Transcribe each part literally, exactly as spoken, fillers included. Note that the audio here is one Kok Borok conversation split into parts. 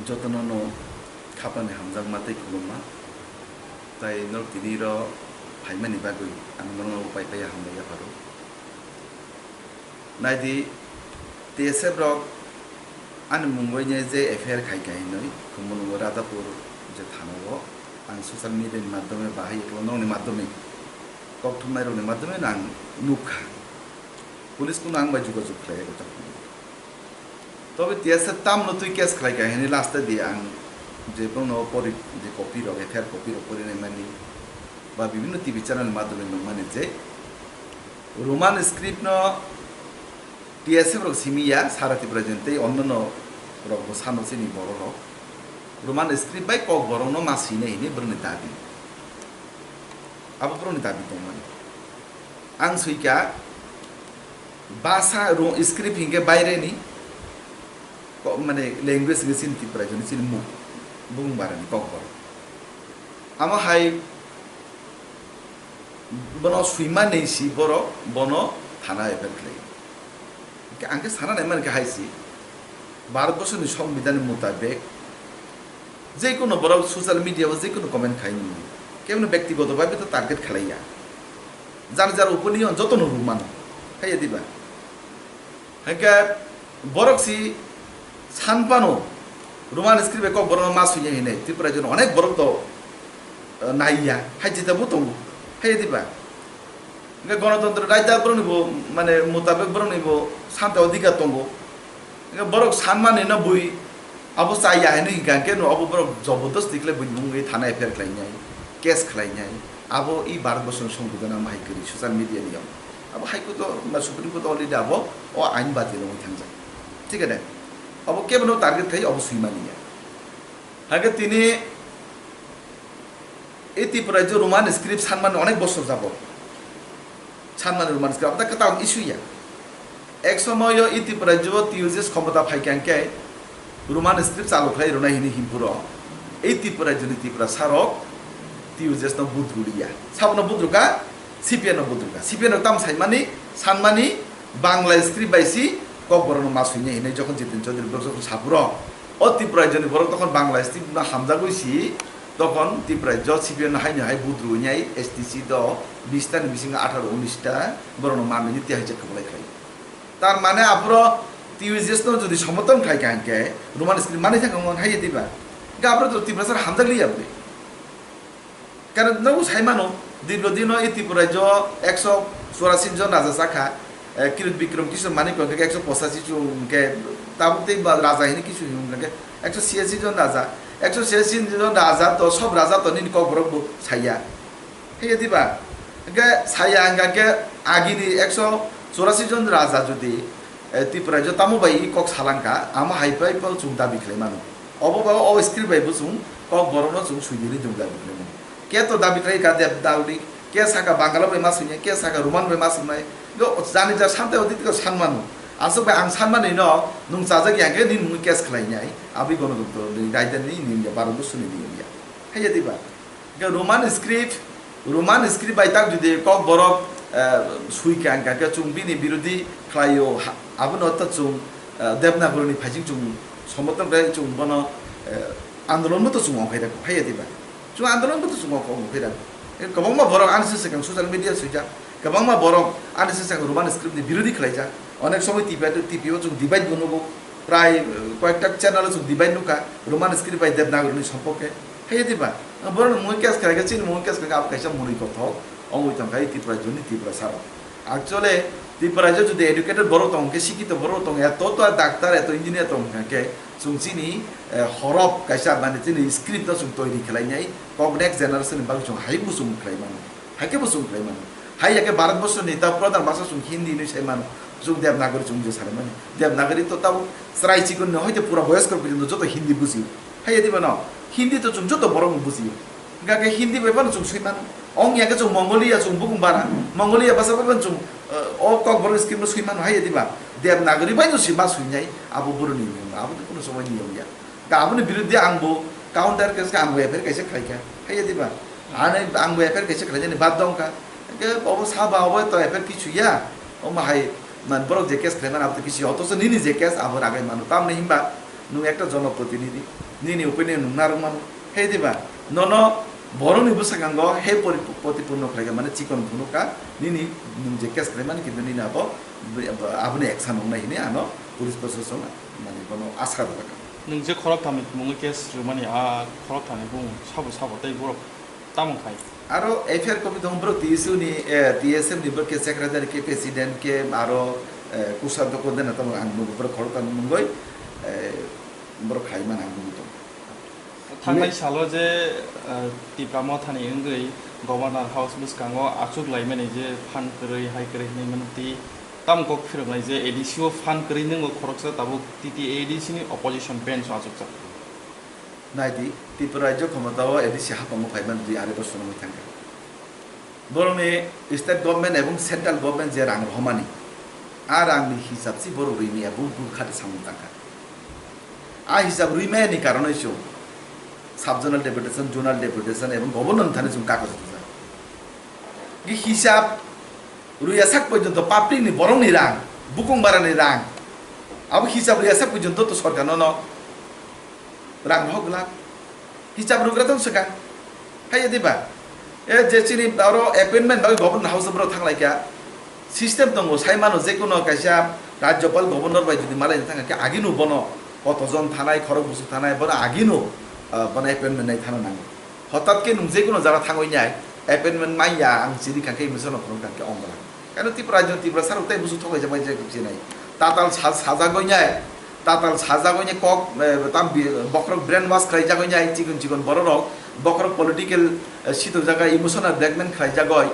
Jotono no khapani hamjakma tei khulumma. Tai norok tini ro phaimani bagwi ang norokno pai pai hambai yapharo. Naidi, T S F rok ani mungwi ni je F I R khai khai hinwi, Khumulwngo Radhapur je thana o ang social media ni madhyome bahai eklo nokni madhyome, kokthumnai rokni madhyome no ang nukha. Police kuno ang bai jogajog khlai ya. Tobe T S F tamno twi case khlai kha hini last di ang je bono pori je copy rok, F I R copy rok pori nai mani ba bibhinno T V channel madhyome nukmani je Roman script no T S F rok simi ya, sara Tripura joni tei onnono rok bo sano chini borok rok Roman script bai Kokborok no ma swi nai hini borokni dabi. Abo borokni dabi tongmani. Ang sui kha basa ro-, script hinkhe baireni ko-, mane language hinkhe chini Tripura joni chini muk bumung barani Kokborok. Amo hai bono swimani si borok bono thana F I R khlai. Hinkhe ang khe sana nai mankha hai si Bharat borsoni songbidhan ni mutabek je kono borok social media o je kono comment khai mano, kebono bektigoto bhabe to target khlai ya, jar jar opinion jotono rw mano, hai ya diba? Hinkhe borok si san phano Roman script bai Kokborok no ma swi ya hinwi Tripura joni onek borok to, eh, nai ya, hai jita bo tongo, hai ya diba? Hinkhe Ganatantro right da borok ni bo, mane, mutabek borok ni bo santa odhikar tongo. Hinkhe borok san mani no bui abo cha ya hinwi hinkha hinkhe no abo borok jobordosti khlai bui mungwi thana F I R khlai nai, case khlai nai. Abo i Bharat borsoni songbidhan amo hai kwrwi social media ni yong. Abo High Court o, ba Supreme Court o already abo o ain batil wngwi thangjak. Thik ade? Abo kebono target khai abo swi mani ya. Hake tini i Tripura je Roman script sanmani onek bosor jabo. Sanmani Roman script, abo ta kwtal issue ya. Ek somoyo i Tripura je T U J S khomota phaikha hinkhe Roman script chalu khlai rwnai hini himpuro. I Tripura joni Tripura sarok T U J S no budru liya. Sabono budru ka, C P I no budru ka. C P I no tam saimani, sanmani, Bangla script bai si Kokborok no ma swi nai hinwi jokhon Jiten Chaudhary borok jokhon sapuro. O Tripura joni borok tokon Bangla script no hamjagwi si tokon Tripura jo C P I no haino hai budru nai S T C do bish ta ni bisingo atharo unis ta borok no manwi ni tei hai je kwplai khlai. Tar mane aphuro T U J S no jodi somoton khai kha hinkhe Roman script mani thangkha mon hai diba? Ga aphuro to Tripura sar hamjak liya bwi. Karon nogo sai mano, dirgo dino i Tripura jo ekso churasi jon raja chakha, eh, Kirit Bikram Kishore Manik hwnkhe ekso pochashi jon hwnkhe, tabuk tei ba raja hini kisu hwnkhe ekso chhiyasi jon raja, ekso chhiyasi jon raja to sob raja to nini Kokborok bo saiya. Hiya diba? Hwnkhe saiya hwnkha khe agini ekso churasi jon raja jodi Eh, Tripura jo tamo bai i kok salangkha, amo hai pai pal chwng dabi khlai mano. Obo ba o script bai bo chwng Kokborok no chwng sui diri jwng dabi khlai mano. Ke to dabi khlai ka Devanagari, ke saka Bangla bai ma swinai, ke saka Roman bai ma swinai. Yo jani ja sante o ditiko san mano. Aswk bai ang san mani no nwng chajak ya khe nini mungwi case khlai nai. Abwi Ganatantro ni raida ni niyom ya, Bharat borsoni niyom ya. Haiya diba? Hwnkhe Roman script, Roman script bai tak jodi Kokborok, eh, sui kha, hwnkha khe chwng bini birodhi khlaio, ha-, abono ta chwng, eh, Devanagari ni phaising chwng somoton khlai chwng bono, eh, andolon bo to chwng ongkhai rw kho, haiya diba? Chwng andolon bo to chwng ongkho-, ongkhai rw kho. Eh, kwbangma borok ani se swkang social media swijak, kwbangma borok ani se swkang Roman script ni birodhi khlaijak. Onek somoi T V, T V o chwng debate bo nugo, prai, eh, koyekta channel o chwng debate nukha, Roman script bai Devanagari ni somporke. Haiya diba? Borok ni mungwi case khlai khe, chini mungwi case khlai khe, abo kaisa mwnwi kothok wngwi tong kha, Tripura joni Tripura saro. Actually, Tripura jo jodi educated borok tong khe, sikito borok tong, eto to doctor, eto engineer tong kha khe, chwng chini, eh, horof kaisa, mane chini script no chwng toiri khlai nai, kok next generation ni bagwi chwng hai buchung khlai mano. Hai khe bo chwng khlai mano. Hai ya khe Bharat borsoni ta pradhan bhasha chwng Hindi hinwi sai mano. Chwng Devanagari chwng je sai mani. Devanagari to tabuk chwrai chikon no hoite pura boyosko porjonto joto Hindi bujio. Hai ya diba no? Hindi to chwng joto borok no bujio. Hwnkha khe Hindi bai phano chwng swi mano. Ong ya khe chwng Mongolia chwng bukung bara. Mongolia bhasha bai phano chwng, eh, o Kokborok script no swi mano. Hai ya diba? Devanagari bai no swi ma swi nai. Abo boroni niyom. Abo to kuno somoi niyom ya. Ka aboni biruddhe ang bo counter case kha, ang bo F I R kaisa khlai kha. Hai ya diba? Ani ang bo F I R kaisa khlai jani bad dong kha. Ke obo saba obo to F I R kichu ya. Omo hai man borok je case khlai man abo to kichu ya. Otoso nini je case abo ragai mano. Tamni himba Nwng ekta jonoprotinidhi, nini opinion nwng narwk mano. He diba, nono borokni bwskango he pori-, protipurno khlaikha, mane chikon phunukha, nini nwng je case khlaimani, kintu nini abo, aboni action wngnai hwnwi ano police proshashan, mane, bono asa rwjakha. Nwng je khoroktham ni thwngmungwi case rwmani, a khoroktham ni bumung sabo sabo tei borok tamo khai? Aro F I R copy tongo, borok T S U ni, eh, T S F ni borok khe secretary, khe president, khe aro, eh, kusa doko dena tamo ang nugo borok khoroktham ni mungwi, eh, borok khlai mani ang nugo tongo. Thangnai salo je, eh, Tipra Mothani wngwi Governor House bwskango achuk laimani je phan kwrwi, hai kwrwi hinwi mano twi tamo kok phiroknai je A D C o phan kwrwi nwngo khoroksa tabuk T T A A D C ni opposition bench o achukjak. Naidi, Tripura rajyo khomotao A D C haphangma phaiman dui arai bosor wngwi thangkha. Borokni state government ebong central government je rang rohormani, a rangni hisab si borok rini ya, buk buk khati samung tangkha. A hisab rwi maya ni karonoi chwng sub zonal deputation, zonal deputation ebong governor thani chwng kagoj rijak. Ki hisab rwi ya sak porjonto public ni borok ni rang, bukung bara ni rang, abo hisab rwi ya sak porjonto to sorkar no no rang rohor glak. Hisab rwgra tong swkang. Haiya diba? E je chini oro appointment bagwi governor house borok thanglaikha. System tongo, sai mano, je kono kaisa rajyopal governor bai jodi malaina thangkha khe agino bono kotojon thanai, khorok busu thanai, bono agino, ah, bono appointment nai thana nango. Hotat khe nwng je kono jaga thangwi nai appointment manya ang chini kha khe misa no phunuk kha khe ongla. Kano Tripura rajyo Tripura sarok tei busu thok kaisa bai je khe chinai. Tatal sa-, sajagwi nai. Tatal sajagwi ni kok, eh, tam bi-, bokhorok brainwash khlaijagwi ni ai chikon chikon bororok, bokhorok political, eh, sitok jaga emotional blackmail khlaijagwi,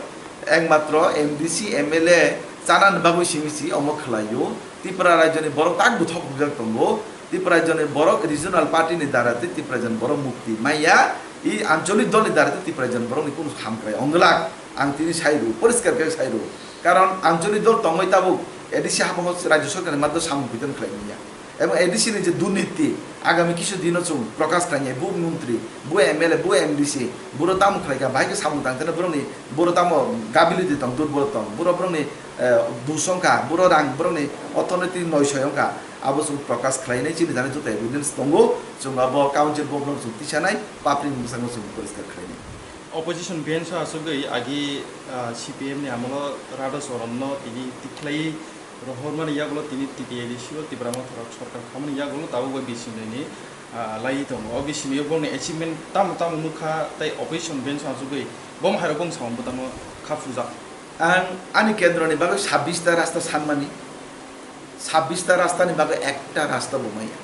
ekmatro M D C, M L A chanani bagwi simi si omo khlaio. Tripura rajyoni borok tak buthok bujak tongo. Tripura rajyoni borok regional party ni dara tei Tripura rajyoni borok mukti maya, i ancholik dol ni dara tei Tripura rajyoni borok ni kunu ham khlai ongwlak. Ang tini sai rw, poriskar khe sai rw. Karon ancholik dol tongwi tabuk A D C habango rajyo sorkar ni maddo samung biton khlai manya. Ebong A D C ni je durniti, agami kisu dino chwng prokash khlainai, bo montri, bo M L A, bo M D C, boro tamo khlaikha, bahai khe samung tang tene borokni, boro tamo gability tong, durbol tong, boro borokni, eh, dus wngkha, boro rang borokni orthonoiti noisoi wngkha, abo chwng prokash khlainai, chini jani joto evidence tongo, chwng abo council board no chwng tisanai, public ni bwskango chwng poriskar khlainai. Opposition bench o asugwi agi, ah, C P M ni amolo Radha Charan no tini tikhlai rohormani yagulo tini T T A D C o Tipra Motha rok sorkar khamani yagulo tabuk bai bisingni, ah, lai tongo. O bisingni borokni achievement tamo tamo nukha tei opposition bench o asugwi bom hairok bong samung bwtangno kha phurjak. Ang ani kendroni bagwi sabbish ta rasta sanmani, sabbish ta rastani bagwi ekta rasta bo maya.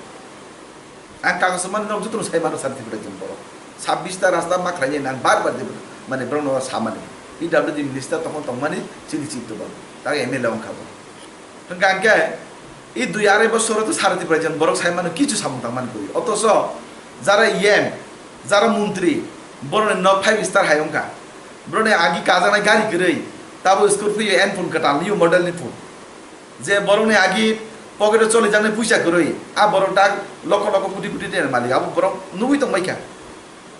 Ang kagoso mani nok jotono sai mano sir Tripura jon borok. Sabbish ta rasta ma khlainai nang bar bar de mane borokno samani. P W D minister tongmani tongmani chini chini tubang. Tak M L A wngkha bo. Hwnkha hwnkhe i dui arai bosoro to sir Tripura jon borok sai mano kichu samung tangmani kwrwi. Otoso jara E M, jara montri, borokni nok five star hai wngkha. Borokni agi kajaknai gari kwrwi, tabo Scorpio N phone kwtal new model ni phone. Je borokni agi pocket o cholijaknai puisa kwrwi, a borok tak lokho lokho koti koti tenani malik, abo borok nugwi tongbaikha,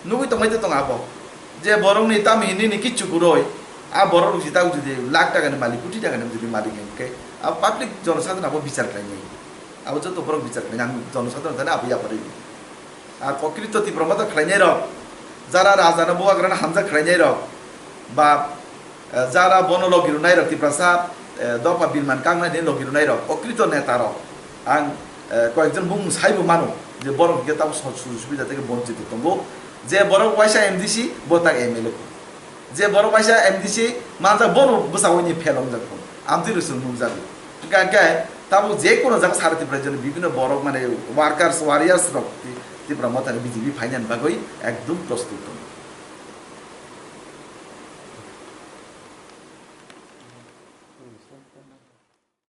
nugwi tongbai tong abo. Je borokni tamo hinwi ni kichu kwrwi, a borok rok jita jodi lakh taka ni malik, koti taka ni jodi malik hwnkhe, abo public jonosadhon abo bichar khlainai, abo joto borok bichar khlainai, ang jonosadhon thani abo yapharwi. Ar prokrito Tipra Motha khlainai rok, jara raja no bubagra no hamjak khlainai rok, ba, eh, jara bono logi rwnai rok, Tiprasa, eh, dopha birman kangnai ni logi rwnai rok, prokrito neta rok, ang, eh, koyekjon bumung saibo mano je borok hwnkhe tamo so-, sujuk subida theke bonchito tongo, je borok waisa M D C, bo tak M L A. Je borok waisa M D C manjak, bono bwsao ni fail wngjak phano, amtwi rwchwng nukjago. Hwnkha hwnkhe tabuk je kono jaga sara Tripura rajyoni bibhinno borok mane workers, warriors rok Ti-, Tipra Mothani B J P phainani bagwi ekdum prostut tongo.